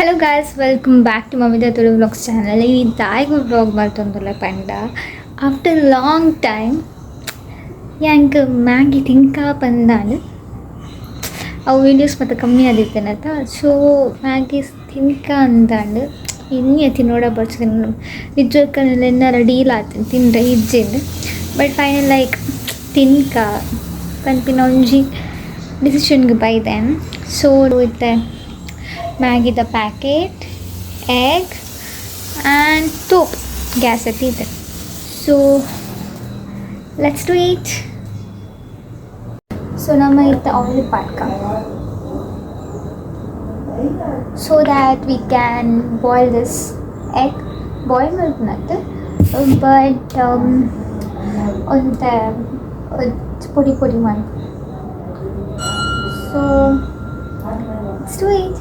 Hello guys, welcome back to Mamitha Tulu vlogs channel. ಈ ದಾಯಿಗು vlog ಮಲ್ತೊಂದುಲ್ಲ ಪಂಡ after long time ಯಾಂಕ್ Maggi ತಿಂಕ ಪಂದಾಂಡ್. ಅವು videos ಮತ್ತು ಕಮ್ಮಿ ಆದಿತ್ತೇನತ. ಸೊ ಮ್ಯಾಗಿ ತಿಂಕ ಅಂದಾಂಡ್. ಇನ್ನಿ ತಿನ್ನೋಡ ಬರ್ಚ ನಿಜಕ್ಕನೆಲ್ಲ ಎನ್ನಾರ ಡೀಲ್ ಆತೇನೆ ತಿಂದ್ರೆ ಇಜ್ಜೆಂದು. ಬಟ್ ಫೈನಲ್ ಲೈಕ್ ತಿನ್ಕ ಪನ್ಪಿನ ಒಂಜಿ ಡಿಸಿಷನ್ಗೆ ಬೈದೆ. ಸೊ ಇತ್ತೆ ಮ್ಯಾಗಿದ ಪ್ಯಾಕೆಟ್, ಎಗ್ ಆ್ಯಂಡ್ ತೋಪ್ ಗ್ಯಾಸ್ ಹತ್ತಿದೆ. So let's do it. So ನಮ್ಮ ಇತ್ತ ಆಯಿಲ್ ಪಾಡ್ಕ so that we can boil this egg. Boil ಮಲ್ಪುನತ್ but ಒಂತೆ ಪೊಡಿ ಪೊಡಿ ಮನ್ಪು. So let's do it.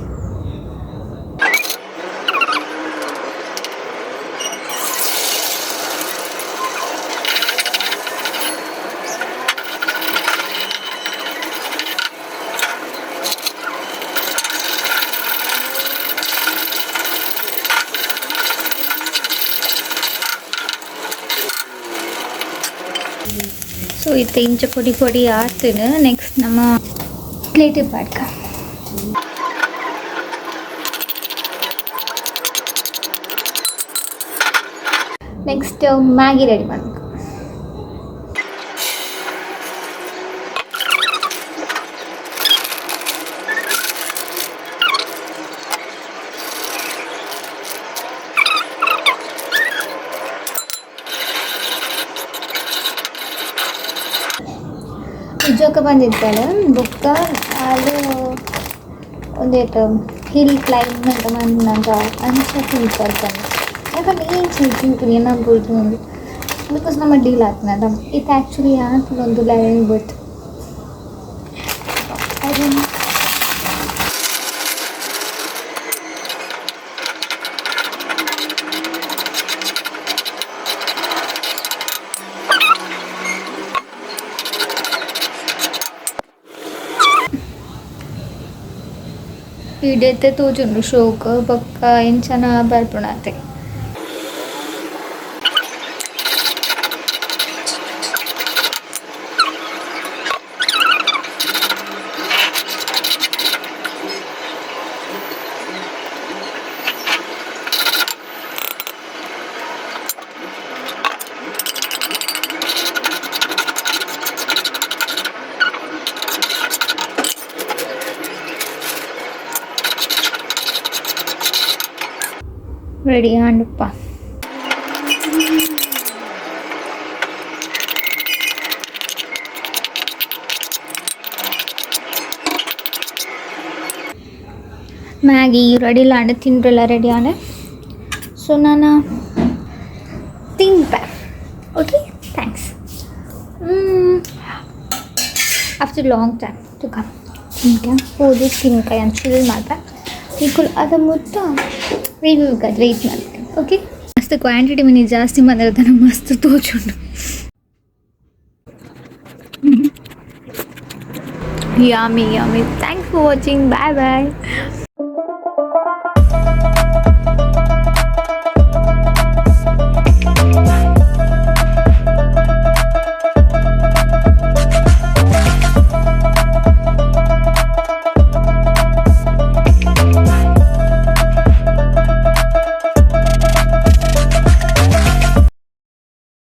So ಇತ್ತೆ ಇಂಚ ಪೊಡಿ ಪೊಡಿ ಆತುನು. ನೆಕ್ಸ್ಟ್ ನಮ್ಮ ಪ್ಲೇಟ್ ಪಾಡ್ಕ. ನೆಕ್ಸ್ಟ್ ಮ್ಯಾಗಿ ರೆಡಿ ಮಾಡ್ಬೇಕು. ನಿಜಕ್ಕ ಬಂದಿತ್ತಾಳೆ ಬೊಕ್ಕ ಆಲ್ ಒಂದೇಟ್ ಹಿಲ್ ಕ್ಲೈಂಬ್ ಅಂತ ಮನ್ನಗ ಅಂಚ ತಿಂತಾರೆ ಪಂದ್. ಯಾಕಂದ್ರೆ ಏನು ತಿಂತೀನಿ ಏನ ಬೋಲ್ದು because ನಮ್ಮ ಡೀಲ್ ಆತ್ನದ. ಇದು ಆ್ಯಕ್ಚುಲಿ ಯಾಕೆ ಒಂದು ಲೆವೆನ್ ಬಟ್ ಅದನ್ನು ವಿಡಿಯೋ ತೋಜುಂಡು ಶೋಕ್ ಬೊಕ್ಕ ಎಂಚನ ಬರ್ಪುಂಡಾತೆ. ರೆಡಿ ಆಂಡಪ್ಪ. ಮ್ಯಾಗಿ ರೆಡಿ ಆಂಡ್, ತಿಂಡ್ರೆಲ್ಲ ರೆಡಿ ಆಂಡ್. ಸೊ ನಾನು ತಿನ್ಪೆ. Okay, thanks. After long time to come ತಿನ್ಕ ಹೋದು ತಿನ್ಕ ಏನು ಚಿಲ್ ಮಾಡ್ದೆ. ನಿಕುಲ್ ಅದ ಮುಟ್ಟ ರಿವ್ಯೂಗೆ ವೆಯ್ಟ್ ಮಾಡ್ತೆ. ಓಕೆ, ಮಸ್ತ್ ಕ್ವಾಂಟಿಟಿ ಮಿನಿ ಜಾಸ್ತಿ ಬಂದಿರ್ತಾನೆ, ಮಸ್ತ್ ತೋಚುಂಡು. Yummy, yummy. Thanks for watching. Bye bye.